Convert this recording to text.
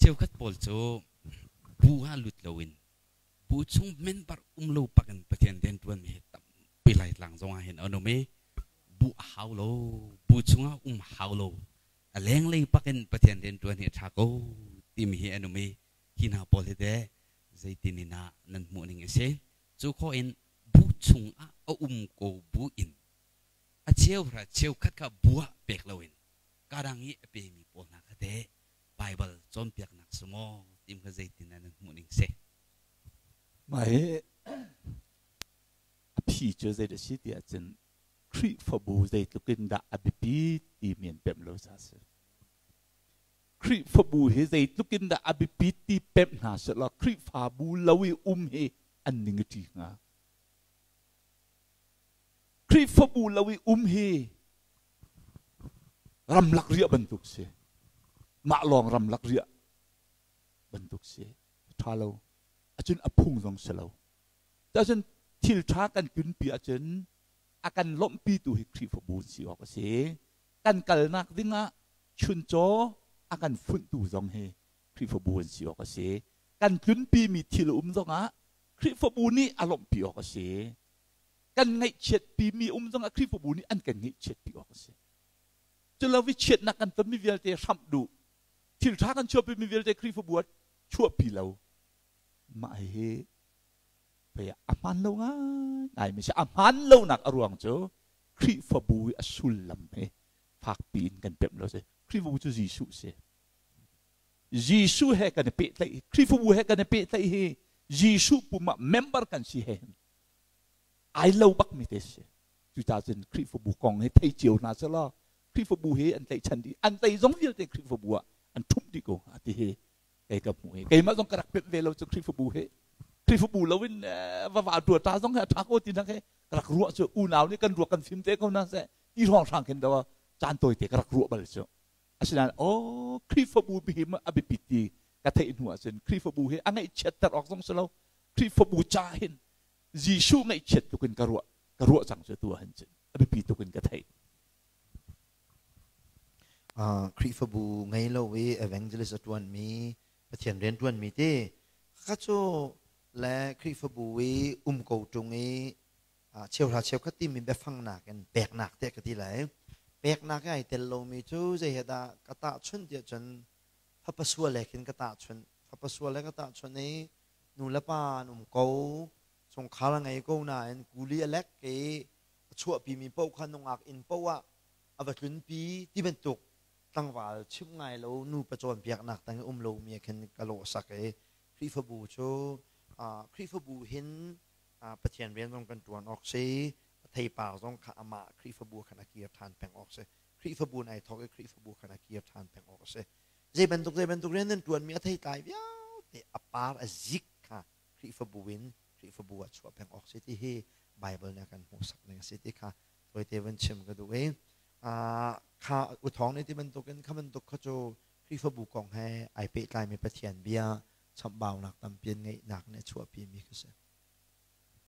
Cheukhat pawl cu bu ah lut loin bu chung member um lo pakin Pathian rianṭuanmi hi tampi Laitlang zongah hin an um i bu a hau lo, bu chungah um hau lo, a lenglei pakin Pathian rianṭuan hi a ṭha ko timi hi an um i hi hna pawl hi teh zeitin in ah nan hmuh ning a si? Cu khawh in bu chungah a um ko bu in a cheuhra cheukhat kha bu ah pek loin kadang i a pemi pawl hna kha teh Baibal cawnpiaknak si maw tim kha zeitin ah nan hmuh ning si? Mah hi a phi cu zei dah si ti ahcun Khrihfabu zeitluk in dah a biapi timi an pemh lo ca si. Khrihfabu hi zeitluk in dah a biapi ti pemh hna sehlaw Khrihfabu lo i um hi an ning a ṭi hnga. Khrihfabu lo i um hi ramlak riah bantuk si. Mah lawng ramlak riah bantuk si. Ṭha lo. Acun a phung zong si lo. Cun thil ṭha kan tlunpi ahcun a kan lawmhpitu hi Khrihfabu si awk a si. Kan kalnak dingah chuncaw a kan funhtu zong hi Khrihfabu an si awk a si. Kan tlunpimi thil a um zongah Khrihfabu nih a lawmhpi awk a si. Kan ngaihchiatpimi um zongah Khrihfabu nih an kan ngaihchiatpi awk a si. Culo i chiatnak kan tonmi vialte hramh duh, thil ṭha kan chuahpimi vialte Khrihfabu ah chuahpi lo. Mah hihi pei a hmaan lo ngaingai mi si. A hmaan lonak a ruang cu Khrihfabu i a sullam hi fakpi in kan pemh lo si. Khrihfabu cu Jesuh si. Jesuh he kan i pehtlaih, Khrihfabu he kan i pehtlaih hi Jesuh pum ah member kan si he ai lo bak mi te si. Cucaah cun Khrihfabu kong hi thei cio hna selaw Khrihfabu hi an tlaihchan dih, an tei zong vialte Khrihfabu ah an ṭhumh dih ko hnga ti hi kei ka hmuh i keimah zong ka rak pemh ve lo cu Khrihfabu hi. Khrihfabu loin va va tua ta zong hi a ṭha ko ti nak he ka rak ruah cu unau nih kan ruak kan fim te ko na seh ti hrawnghrang khin do caan tawite ka rak ruah bal cu. Asinain aw Khrihfabu hi a biapit ti ka theih hnu ahcun Khrihfabu hi a ngaihchiatter awk zong si lo. Khrihfabu ca hin Jesuh ngaihchiat tuk in ka ruah ka ruah cang cu tu ahhin cun a biapi tuk in ka theih. Khrihfabu ngei lo i evangelist a ṭuanmi Pathian rian ṭuanmi ti kha cu le Khrihfabu i um ko ṭung i cheuhra cheukhat timi biafang nakin peknak tiah ka ti lai. Peknak i ai tel lomi cu zei he dah ka tahchunh tiah cun fapa sual he khin ka tahchunh. Fapa sual he ka tahchunh i nu le pa an um ko, chungkhar a ngei ko nain kuli a lek i a chuahpimi paoh kha nungak inn paoh ah a va tlunpi ti bantuk tlangval chimh ngai lo nupa cawnpiaknak tang i um lomi ah khin ka lawh sak i Khrihfabu cu Khrihfabu hin Pathian rian zong kan ṭuan awk si a theipar zong kha amah Khrihfabu khan a kir ṭhan peng awk si Khrihfabu in ai thawk i Khrihfabu khan a kir ṭhan peng awk a si zei bantuk zei bantuk rian nan ṭuanmi a theitlai vialte a par a zik kha Khrihfabu in Khrihfabu ah chuah peng awk si ti hi Bible nih a kan hmuhsak ning a si ti kha tawite van chim ka duh i kha uthawng nih ti bantukin kha bantuk kha cu Khrihfabu kong he ai pehtlaimi Pathian bia chamhbaunak tampi an ngeihnak nih a chuahpimi kha si.